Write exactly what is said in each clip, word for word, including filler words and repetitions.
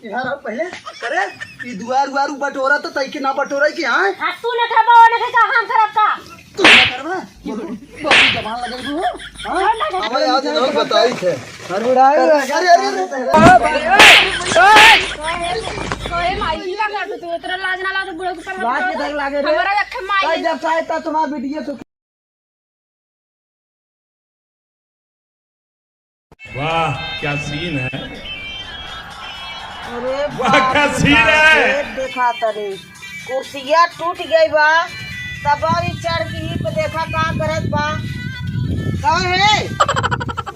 इधर आओ पहले। अरे, ई दुआर उआर बटोरा तो तई के ना बटोरा के, हाँ? हाँ, तू न करबा, ओने के का हम करब का? तू ना करबा? बहुत जबान लगेबू, हाँ? अरे, आज लोग बताई थे। अरे, अरे, अरे, अरे। कोई माई की का कर तू, इतना लाज ना लाज, बूढ़े के ऊपर मत लाज बोल। किधर लागे रे? हमारा एक माई। भाई, जब चाहे तब तुम्हारा वीडियो तो वाह, क्या सीन है। अरे वाह, बाप क्या रे सीन बाप, है। ये देखा तनी, कुर्सिया टूट गई बा, तब ई चढ़ के ई पे देखा का करत बा। का है?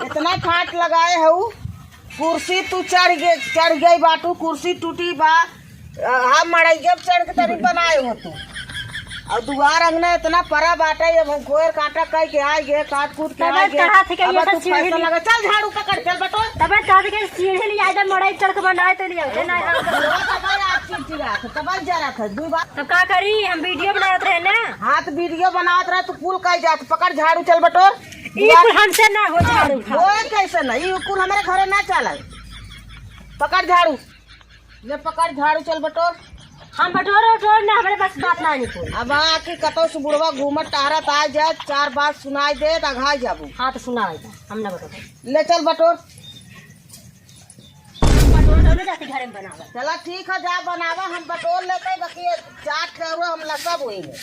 इतना ठाट लगाए हऊ, कुर्सी तू चढ़ गए, चढ़ गई बाटू, कुर्सी टूटी बा। हाँ, मड़ैया पे चढ़ के तनी बनाए हो तू। और दुआर अंगना इतना परा बाटे, अब हम कोयर काटा कह के आए गए, काट कूट के तबे आए गए। कहा थे कि अब ये तू तो सीढ़ी फैशन ली। लगा, चल झाड़ू पकड़, चल बटोर। तबे कहा थे कि सीढ़ी ले आए, मड़ई चढ़ के बनाए तो ले आए, ना हम बुढ़वा तबे आज चिड़चिड़ा था, तबे जरा था, दू बार। तब का करी, हम वीडियो बनावत रहे ना। हाँ, तो वीडियो बनावत रहे, तू कुल कह जात, पकड़ झाड़ू, चल बटोर। ई दुआर कुल हमसे ना हो झाड़ू उठा। ओए, कैसे ना, ई कुल हमारे घरे ना चला। पकड़ झाड़ू। ले पकड़ झाड़ू, चल बटोर। हम बटोर उटोर ना, हमरे बस बात ना निकल। अब आके कतौ से बुढ़वा घूमत टहरत आ जाए, चार बात सुनाई दे, त अघाई जाबू। हाँ, तो सुनाई दे, हम ना बटोर। ले चल बटोर। बटोर उटोर ना जाके घरे में बनावा। चला ठीक है, जा बनावा, हम बटोर लेते, बाकी ये चाट के हुआ हम लसब हुई है।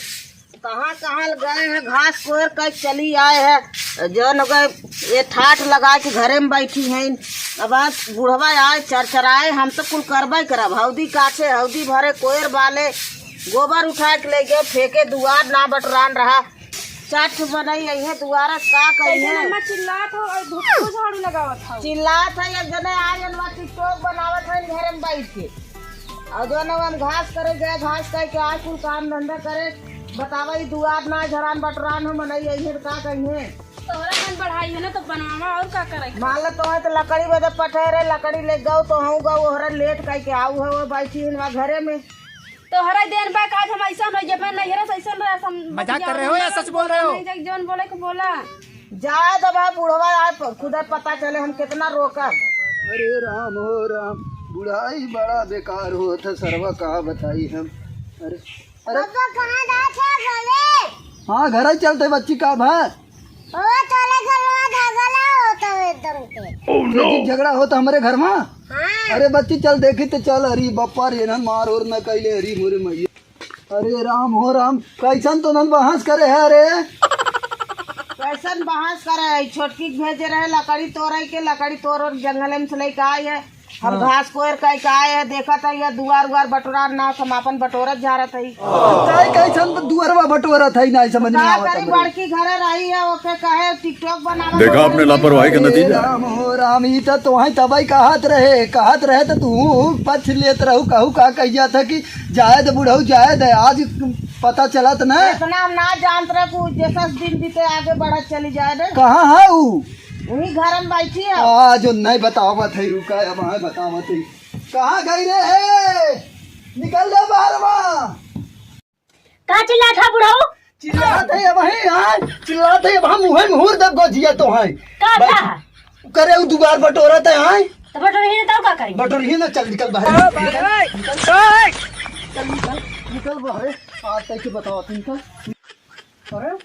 कहाँ कहाँ गए हैं, घास कोयर के चली आए हैं। जौन गए ये ठाठ लगा के घरे में बैठी हैं। अब आज बुढ़वा आए चरचराए, हम तो कुल करबे करब। हौदी काटे, हौदी भरे, कोयर बाले, गोबर उठा के ले गए फेंके, दुआर ना बटरान रहा। चार ठो बनई अइहे दुआरा, का करिहे? कैसे अम्मा चिल्लात हो और धूप को झाड़ू लगावत हो? चिल्लात है, एक जने आए अनवा TikTok बनावत है घरे में बैठ के। और जो ना हम घास करे गए, घास कह के आज कुल काम धंधा करे, बतावा, ई दुआर ना झरान बटरान हो, मनई अइहे त का कहिहे? तोहरा मन बढ़ाई है ना, तो बनवावा, और का करे? मान लो तोहे तो लकड़ी बदे पठे रहे, लकड़ी ले गऊ, तो हूँ गऊ, ओहरे लेट कह के आऊ है, वो बैठी है ना घरे में। तोहरा देन बा, आज हम ऐसा हो, जब मैं नैहरा से ऐसा रहे, हम मजाक कर रहे हो या सच बोल रहे हो? नहीं, जौन बोले को बोला। जाए दो भाई, बुढ़वा आए, प-, खुदा पता चले हम कितना रोकब। अरे राम हो राम, बुढ़ाई बड़ा बेकार होत है सरवा, का बताई हम। अरे, अरे। पापा, कहाँ जात है बोले? हाँ, घर ही चलते बच्ची, का भा? ओ, तोरे घरवा झगड़ा होता है एकदम से। Oh, no! झगड़ा होता हमरे घर में? हाँ। अरे बच्ची, चल देखी तो चल। अरे बप्पा रे, ना मार और ना कैले, अरे मोरे मैया। अरे राम हो राम, कैसन तो नन बहस करे है रे? कैसन बहस करे है? छोटकी के भेजे रहे लकड़ी तोड़े के, लकड़ी तोड़ और जंगल में से लेके आई है। हम हाँ। घास कोयर कह के आए हैं, देखत है ये दुआर उआर बटोरार ना, हम आपन बटोरत जा रहत है। काहे कैसन तो दुआरवा बटोरत है, ना समझ में का आवत करी, हमरे। बड़की घरे रही है, ओके कहे TikTok बनावे देखा आपने लापरवाही का नतीजा। राम हो राम, ई तो तोहई तबई कहत रहे, कहत रहे तो तू पछ लेत रहू, कहू का कह जात है कि जाए दे बुढ़ऊ, जाए दे, आज पता चलत ना। इतना हम ना जानत रहे कि जैसा दिन बीते आगे बढ़त चली जाए दे। कहाँ है ऊ? वही घर में बैठी है। आ, जो नहीं बतावत है, रुका, अब हाँ बतावत है। कहाँ गई रे है? निकल ले बाहर मा। का चिल्लात है बुढ़ऊ? चिल्लात है अब है, हाँ, चिल्लात है अब हम मुँहे मुहूर दब गोजिया तो है। का बैठ। का? करे उ दुआर बटोरत है, हाँ। तो बटोरही ना, तब का करी? बटोरही ना, चल निकल बाहर। निकल, निकल, चल निकल, निकल बाहर। आज तक के बताओ तुमको। अरे,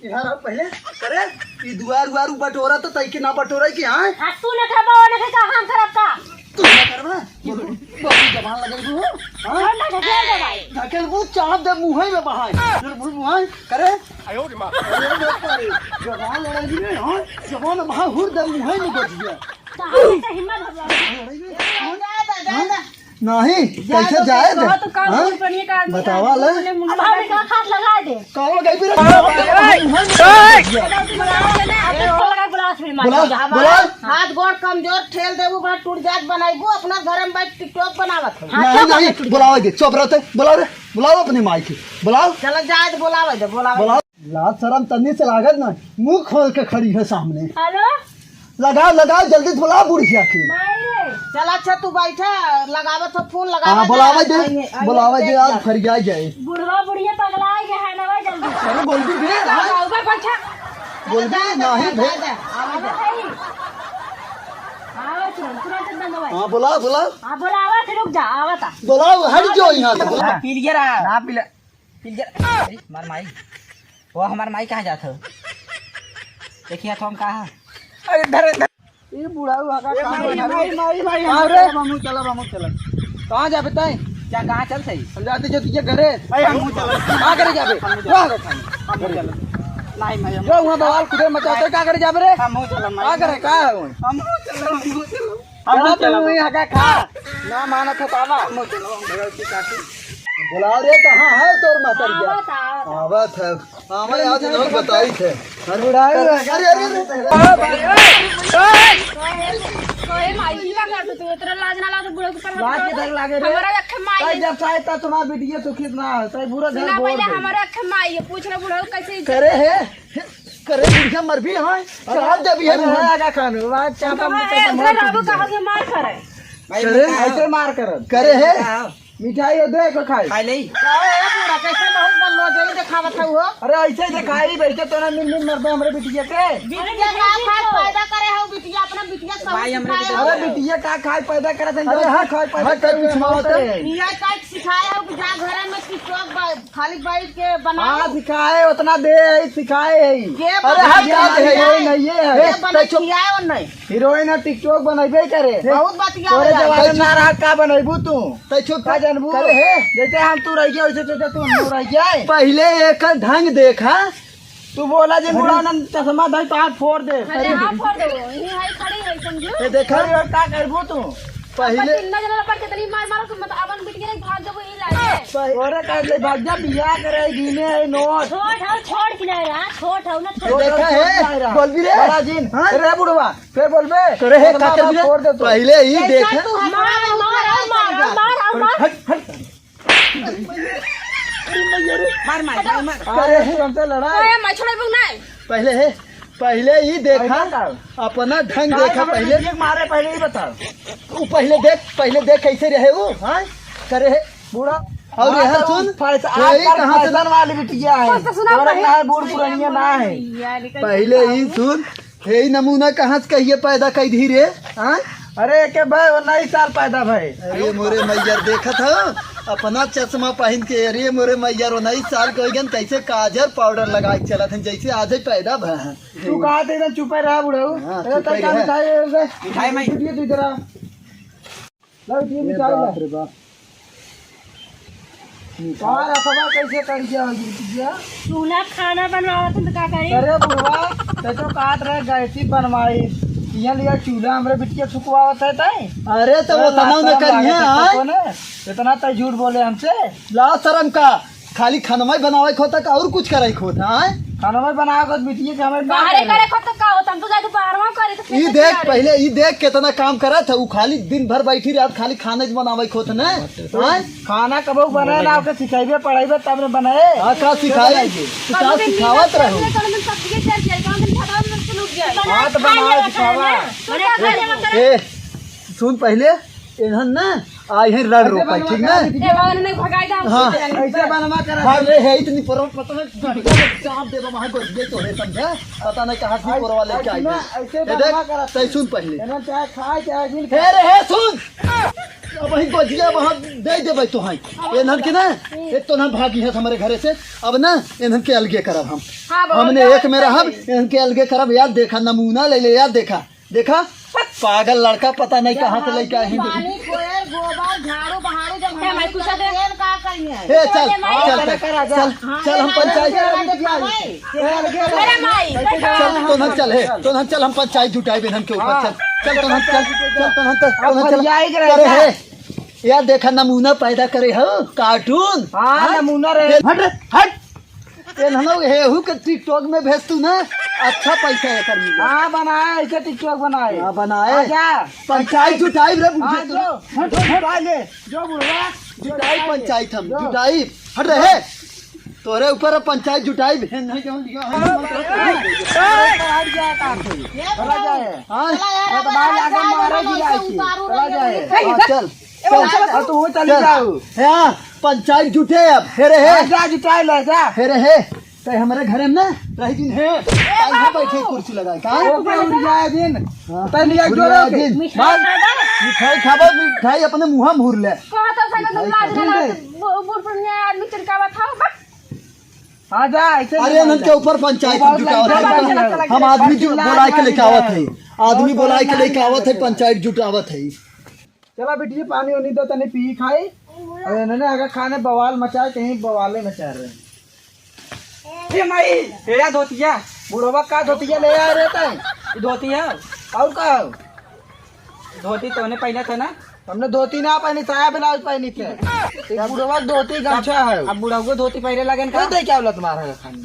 इधर आओ पहले। अरे, ई दुआर उआर बटोरा तो तई के ना बटोरा के, हाँ? हाँ, तू न करबा, ओने के का हम करब का? तू ना करबा? बहुत जबान लगेबू, हाँ? हम ना ढकेल दे भाई। ढकेलबू, चाप दे मुँहे में बहाई। फिर मुँह मुँहे करे। आयो रे माँ। अरे बाप रे, जबान लड़ाई रे, हाँ? जबान बहा हुर दे मुँहे में बज गया। तो हम तो हिम्मत हो जाए। लड़ाई रे, हाँ? जा, जा, जा, जा। नहीं, जा, कैसे तो जाए दे? कहो तो काम हाँ? बहुत बढ़िया का आदमी बतावा है। ले। अब हम का हाथ लगा दे। कहाँ गई फिर? बुला, बुला, बुला, फिर मार बुला, दिया। बुला। हाथ गोड़ कमजोर ठेल देबू, बा टूट जात बनाइबू, अपना घर में बैठ TikTok बनावत है। हाँ, नहीं, नहीं, बुलावा दे, चुप रहते, बुलाओ रे, बुलाओ अपनी माई के, बुलाओ। चलो जाए तो बुलावे दे, बुलावे दे। बुलाओ। लाज शरम तन्नी से लागत ना, मुँह खोल के खड़ी है सामने। हेलो। लगाओ, लगाओ, जल्दी से बुलाओ बुढ़िया के। माई रे। चल अच्छा, तू बैठा, लगावत हो फोन, लगावत हाँ, बुलावे दे, आइए, आइए, बुलावे दे, देख आज जा। फरिया जाए। बुढ़वा बुढ़िया पगला गया है ना भाई, जल्दी से। अरे बोल भी दे, हाँ। बाबा बैठा। बोल भी जा, नहीं जा, दे। जा, जा, आवा जा। आवा, तुरंत, तुरंत एकदम हाँ, बोलाओ, बोलाओ। हाँ, बोलावा थे, रुक जा, आवता। बोलाओ, हट जाओ यहाँ से, बोलाओ। पी लिया रहा। ना पी ले। पी लिया। अरे, हमार माई। वो हमार माई कहाँ जात हो? देखिए, तो हम कहाँ? अरे, धर, धर। ये बुढ़ाऊ आका ए, कहाँ माई, बना माई, रहे? माई, माई, कहाँ हम रे? चलब, हमहूँ चलब, हमहूँ चलब। कहाँ जाबे तैं? क्या, कहाँ चलत है? हम जाते जो तुझे घरे। भाई, हमहूँ चलब। कहाँ करे जाबे? हमहूँ चलब। कहाँ करे? हमहूँ चलब। नहीं, माई, हम जो वहाँ बवाल खुदे मचाते, कहाँ करे जाबे रे? हमहूँ चलब, माई। कहाँ करे? कहाँ है वो? हमहूँ चलब, हमहूँ चलब। हम चलो, चलो। तू यहाँ का खा। ना मानत है बाबा। हम चलो, हम भगवती काकी। बुलाओ रे, कहाँ है तोर महतरिया? आवत, आवत। आवत है। हाँ, मैं आज लोग बताई थे। अरे, बुढ़ाई है। अरे, अरे, अरे। कोई माई की बात करत तू, इतना लाज ना लाज बुढ़ऊ के ऊपर मत लाज बोल। किधर लागे रे? हमारा अखे माई भाई, है। जब चाहे तब तुम्हारा बिटिया सुखित ना हो, चाहे बुरा घर सुना बोल पहले दे। हमारा अखे माई है, पूछ लो बुढ़ऊ कैसे इज्जत करे है। करे बुढ़िया मर भी है, चाप देबी है अरे, मुँह। आगा खान, वहाँ चापा हम मुँह कहाँ चापा है? मार इधर आबू, दीजिए। कहाँ से मार करे? भाई, करे? मिठाई ऐसे मार करत। करे है? मिठाई। मिठाई ये दे को खाई। खाई ले। काहे है बूढ़ा, कैसे बहुत बल्लो जरी देखावत है वो? अरे ऐसे ही देखाई, बैठे तो ना मिल मिल मरबे हमरे बिटिया के। बिटिया का खाए पैदा करे है, बिटिया अपना बिटिया सब भाई, हमरे सिखाए बिटिया हो। अरे बिटिया का खाए पैदा करे थे, अरे जो हट, खाए पैदा हट, करे कुछ हुए मत मत है। है। बिटिया का सिखाए हो कि जा घरे में TikTok ब-, खाली बैठ के बनाओ। हाँ, सिखाए, उतना दे है, सिखाए है। के अरे, बनाई हट, क्या है? दे है, ये नहीं है। के ए, बनाई तो चुप। खियाए और नहीं? हीरोइन है, TikTok बनैबे करे। बहुत बतिया तोरे हो जाए। जमाने में ना रहा, का बनैबू तू? तै चुप का कर। जानबू? करे है। जैसे हम तू रह गया, वैसे तो तू हम रह गया है। पहले एक ढंग देखा। तू बोला जिन अरे। बुढ़ा ना चश्मा धई तो हाथ फोड़ दे। अरे, हाँ, फोड़ देबो। यही है, खड़ी है, समझू? ये देखा। अरे, और का करबू तू? पहले पति न जनला पर कितनी मार मारो, तुम मत अपन बिटिया रे भाग देबो, ई लागे। तोरे का ले भाग जा, बियाह करे, गिने है नोट। छोट हौ, छोड़ किनारे, हाँ, छोट हौ ना, ये छोट। देखा छोट है? किनारे। बोल भी रे। बड़ा जिन। हाँ? अरे बुढ़वा, फिर बोल बे। करे है, चश्मा का कर भी रे? फोड़ दे तू। पहले ही देखा। तू हमारा मार, मार, मार, मार, मार। हट, हट। मार, मार, मार, मार। अरे, तू हमसे लड़ा। ओए, मैं छोड़े बुक नहीं। पहले है, पहले ही देखा, पहले का? अपना ढंग काहे देखा हमरे पहले। बिटिया के मारे, पहले ही बता। तू पहले देख, पहले देख कैसे रहे वो, हाँ? करे है। बूढ़ा। और हाँ, यहाँ तो सुन, फैस-, यही आजकल कहाँ से फैशन वाली बिटिया है। फैशन सुना तोरा पहले। ना है, बूढ़ पुरानिया ना है। यार, निकल पहले ही जाओ। सुन, हे नमूना कहाँ से कहिए पैदा कइ दी रे? हाँ? अरे, के भाई, उन्नीस साल पैदा भए। अरे मोरे मैया, देखत हो? अपना चश्मा पहिन के, अरे मोरे मैया, उन्नीस साल के होइगन, कैसे काजर पाउडर लगाइ के चलत हैं, जैसे आजे पैदा भए हैं। तू कहा थे एकदम चुपे रहा, बुढ़ऊ। हाँ, अरे, चुपे तै का रहा। मिठाई है रे? मिठाई में। छुटिए तू इधर आ। ला, ये अरे मिठाई बाप ला। रे बाप। का रखवा कैसे कर दिया हो बिटिया? चूल्हा खाना बनवावत हन त का करी? अरे बुढ़वा, ते तो कहत रहे गैसी बनवाई, यहाँ लिया चूल्हा हमरे बिटिया सुखवावत है तै? अरे तो वो अरे तनाव न लाज शरम करिए, लागत है आय? तोको ने? इतना तै झूठ बोले हमसे? लाज शरम का? खाली खानवा ही बनावे के होता का और कुछ करे के होता, आय? खानवा ही बनावे के होता बिटिया के हमें का बाहरे करे? करे के होता का होता? हम तो जाते बाहरवा करे तो ई देख, पहले ई देख कितना काम करत है, उ खाली दिन भर बैठी रहत, खाली खाना ही बनावे के होता ना, आय? खाना कबो बनाए ना, ओके सिखाइबे, पढ़ाइबे, तब ने बनाए। हाँ, का सिखाई? बनाएगी? तू का सिखावत रहो? बात बनाए सिखावा। ए, सुन पहले, एहन ना, आई है रड़ रोपा, ठीक ना? हाँ। ऐसे बनवा कर हाँ, ले है इतनी पर पता नहीं, चाप देबा वहाँ को दे तो है, समझा? पता नहीं कहाँ से परवा लेके आई है। ऐसे ए, देख, बनवा कर तै सुन पहले। चाहे खाए, चाहे जिन हे रे, हे, सुन। अब वही गोजिया वहाँ दे देबै तो हैं। एनहन के ना, एक तो ना भागी है हमरे घरे से, अब ना एनहन के अलगे करब हम। हाँ, बाबा, हमने एक में रहब, एनहन के अलगे करब। यार देखा, नमूना ले ले यार, देखा, देखा, पागल लड़का पता नहीं कहाँ से लेके आई है। पानी, कोयर, गोबर, झाड़ू, बहाड़ू, जब हम कुछ तेल का करिए। ए, चल, चल, चल, चल, हम पंचायत, अरे माई, चल, तो ना चल, हे, तो ना चल, हम पंचायत जुटाए इनहन के ऊपर, चल, चल, तो ना चल, चल, तो ना चल, तो ना चल। अरे हे, यार देखा नमूना पैदा करे हो, cartoon। हाँ, हाँ? नमूना रहे। हट रे, हट। एनहन हेहू के TikTok में भेज तू ना, अच्छा पैसा एकर मिले। हाँ, बनाए, ऐसे TikTok बनाए। हाँ, बनाए। आजा। पंचायत जुटाई रे, हाँ, बुझे तू। जो, हट, हट, आ ले। जो बुढ़वा, जो जुटाई जाएंगे। पंचायत हम, जो। जुटाई। हट रहे। तोरे ऊपर अब पंचायत जुटाई, बहन नहीं क्यों लिया है? अरे, तो हट जाए काम से। चला जाए। हाँ? चला यार, तो अब बाहर आज जाके जाए, मारे हम भी ऐसे जाए। उतारू चला नहीं जाए। होंगे। हाँ, चल। ए, चल। चल। अब तू चली चल। जाओ। हाँ, पंचायत जुटे अब। हे रे, हे। हाँ, जा जुटाई ले, जा। हे रे, हे। तै हमरे घरे में ना रही दिन है। तै यहाँ बैठे कुर्सी लगाए का? ओ, क्या उड़ जाए दिन? हाँ। तै लिया उड़ जोरो जाए के। दिन। मिठाई भाई, खाबा? मिठाई खाबा, मिठाई अपने मुँह में भूर ले। कहा तो सके तुम मिठाई लाज खा ना ले। बू-, बूढ़ पुरानिया आदमी चिड़कावा था, बस। आ जा, ऐसे अरे, नहीं इनके ऊपर पंचायत बहुत जुटावत लंबा है। बात है। हम आदमी जो बुलाए के लेके आवत है, आदमी बहुत बुलाए के लेके लंबा आवत है, बात है। पंचायत जुटावत है। चला बिटिया, पानी उनी दो, तनी पी खाई। अरे, इन्होंने अगर खाने बवाल मचाए, कहीं बवाले मचा रहे हैं। ए माई, तेरा धोतिया, बुढ़वा का धोतिया ले आ रहे थे? ई धोतिया, और का हो? धोती तोने पहने थे ना? हमने धोती ना पहनी, साया ब्लाउज पहनी थे। ये बुढ़वा के धोती गमछा है। अब बुढ़वा धोती पहने लगन का? दे क्या बोला तुम्हारा है खाने?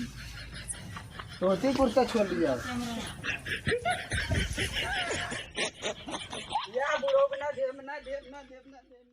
धोती कुर्ता छोड़ लिया। या बुढ़वा ना देव, ना देव, ना देव, ना देव।